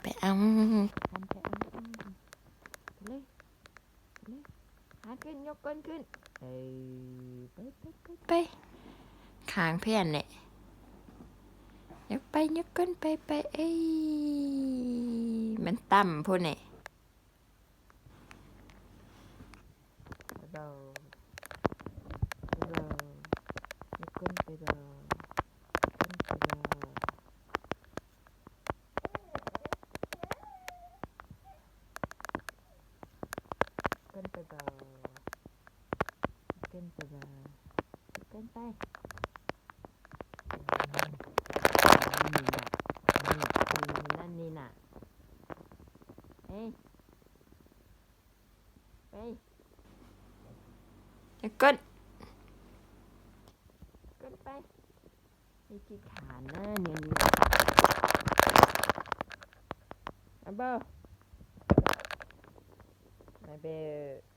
ໄປເອົາ ຫັນໄປເອົາ ໄປເລີຍ ໄປເລີຍ ຫາຂຶ້ນ ຍົກກົ້ນຂຶ້ນ ເອີ ໄປ ໄປ ໄປ ໄປ ຂ້າງເພິ່ນແຫຼະ ຍົກໄປ ຍົກກົ້ນໄປ ໄປ ເອີຍ ມັນຕ່ຳພຸ້ນແຫຼະ. ເບົາ ເບົາ ຍົກກົ້ນໄປເບົາ ກົ້ນໄປເບົາ ກົ້ນໄປເບົາ ກົ້ນໄປເບົາ ກົ້ນໄປ ນີ້ນະ ນີ້ນະ ນີ້ນະ ນີ້ນະ ເອີຍ. ໄປ ຍະກົ້ນ ກົ້ນໄປ ມີຂີ້ຂານນະ ແນວນີ້ ອາເບີ ມາເບີ.